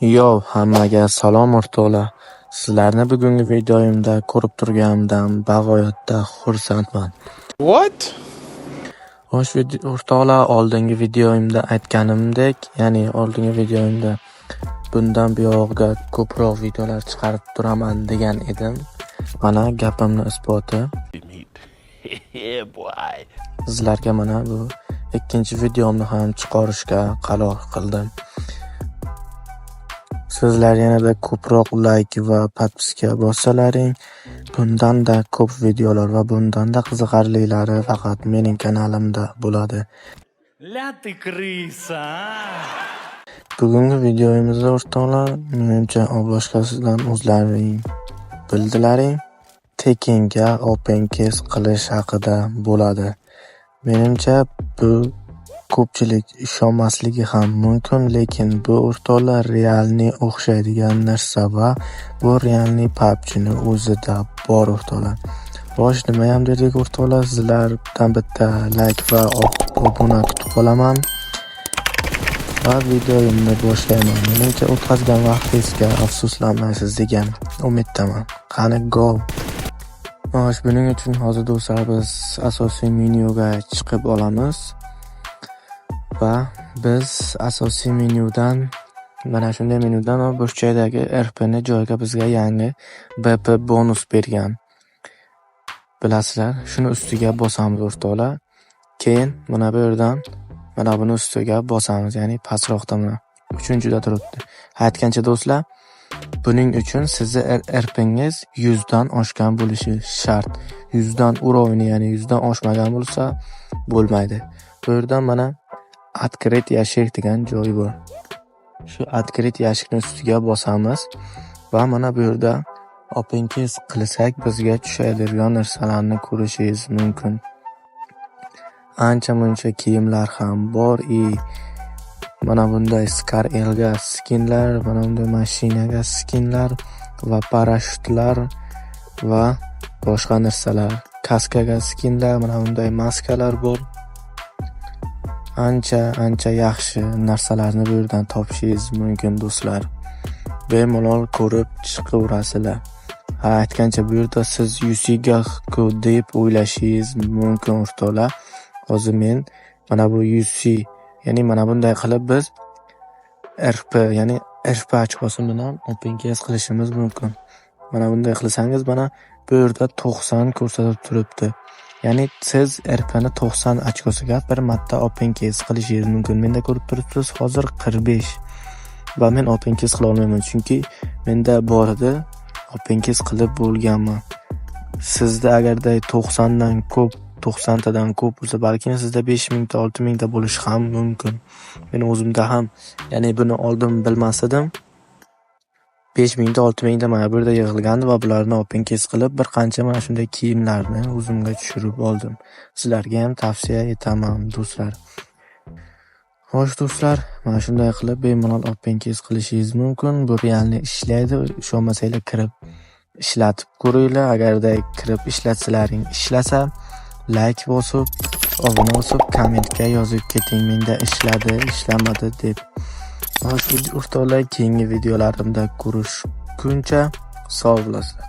Yo, hammaga salom, o'rtoqlar. Sizlarni bugungi videoyimda ko'rib turganimdan bag'oyatda xursandman. What? Xo'sh, o'rtoqlar, oldingi videoyimda aytganimdek, ya'ni oldingi videoyimda bundan buyog'iga ko'proq videolar chiqarib turaman degan edim. Mana gapimni isboti. Yeah, boy. Sizlarga mana bu ikkinchi videomni ham chiqarishga qaror qildim. Sizlar yanada ko'proq layk va подписка bossalaring, bundanda ko'p videolar va bundanda qiziqarlilari faqat mening kanalimda bo'ladi. Ля ты крыса, а! Bugungi videoyimizda, o'rtoqlar, menimcha, обложка sidan o'zlaring bildilaring, tekinga open case qilish haqida bo'ladi. Menimcha, bu ko'pchilik ishonmasligi ham mumkin, lekin bu, o'rtoqlar, реальный o'xshaydigan narsa va bu реальный PUBGni o'zida bor, o'rtoqlar. Xo'sh, nimayam dedik, o'rtoqlar, sizlardan bitta layk va obuna kutib qolaman. Va videoyimni boshlayman. Menimcha, o'tkazgan vaqtingizga afsuslanmaysiz degan umiddaman. Qani, go! Xo'sh, buning uchun hozir, do'stlar, biz asosiy menyuga chiqib olamiz. Va biz asosiy menyudan, mana shunday menyudan burchakdagi RPni joyiga bizga yangi BP bonus bergan. Bilasizlar, shuni ustiga bosamiz, o'rtoqlar. Keyin mana bu yerdan mana buni ustiga bosamiz, ya'ni pastroqda, mana uchinchida turibdi. Aytgancha, do'stlar, buning uchun sizni RPngiz 100 dan oshgan bo'lishi shart. 100 dan уровень, ya'ni 100 dan oshmagan bo'lsa, bo'lmaydi. Bu yerdan mana "Открыть ящик" degan joy bor. Shu "Открыть ящик" ni ustiga bosamiz va mana bu yerda open case qilsak, bizga tushadigan narsalarni ko'rishingiz mumkin. Ancha muncha kiyimlar ham bor и mana bunday Scar Lga skinlar, mana bunday mashinaga skinlar va parashyutlar va boshqa narsalar, kaskaga skinlar, mana bunday maskalar bor. Ancha ancha yaxshi narsalarni bu yerdan topishingiz mumkin, do'stlar. Bemalol ko'rib chiqaverasizlar. Ha, aytgancha, bu yerda siz UCga deb o'ylashingiz mumkin, o'rtoqlar. Hozir men mana bu UC, ya'ni mana bunday qilib biz RP, ya'ni RP ochkosi bilan open case qilishimiz mumkin. Mana bunday qilsangiz, mana bu yerda 90 ko'rsatib turibdi. Ya'ni siz RPni 90 ochkosiga bir marta open case qilishingiz mumkin. Menda ko'rib turibsiz, hozir 45 va men open case qila olmayman, chunki menda bor edi, open case qilib bo'lganman. Sizda agarda 90 dan ko'p, 90 tadan ko'p bo'lsa, balkim sizda 5000 ta, 6000 ta bo'lishi ham mumkin. Men o'zimda ham, ya'ni buni oldin bilmas edim. 5000 ta, 6000 ta mana bu yerda yig'ilgandi va bularni open case qilib, bir qancha mana shunday kiyimlarni o'zimga tushirib oldim. Sizlarga ham tavsiya etaman, do'stlar. Xo'sh, do'stlar, mana shunday qilib bemalol open case qilishingiz mumkin. Bu реальный ishlaydi. Ishonmasanglar, kirib ishlatib ko'ringlar. Agarda kirib ishlatsalaring ishlasa, layk bosib, obuna bosib, kommentga yozib keting, menda ishladi, ishlamadi deb. Xo'sh, o'rtoqlar, keyingi videolarimda ko'rishguncha sog' bo'lasizlar.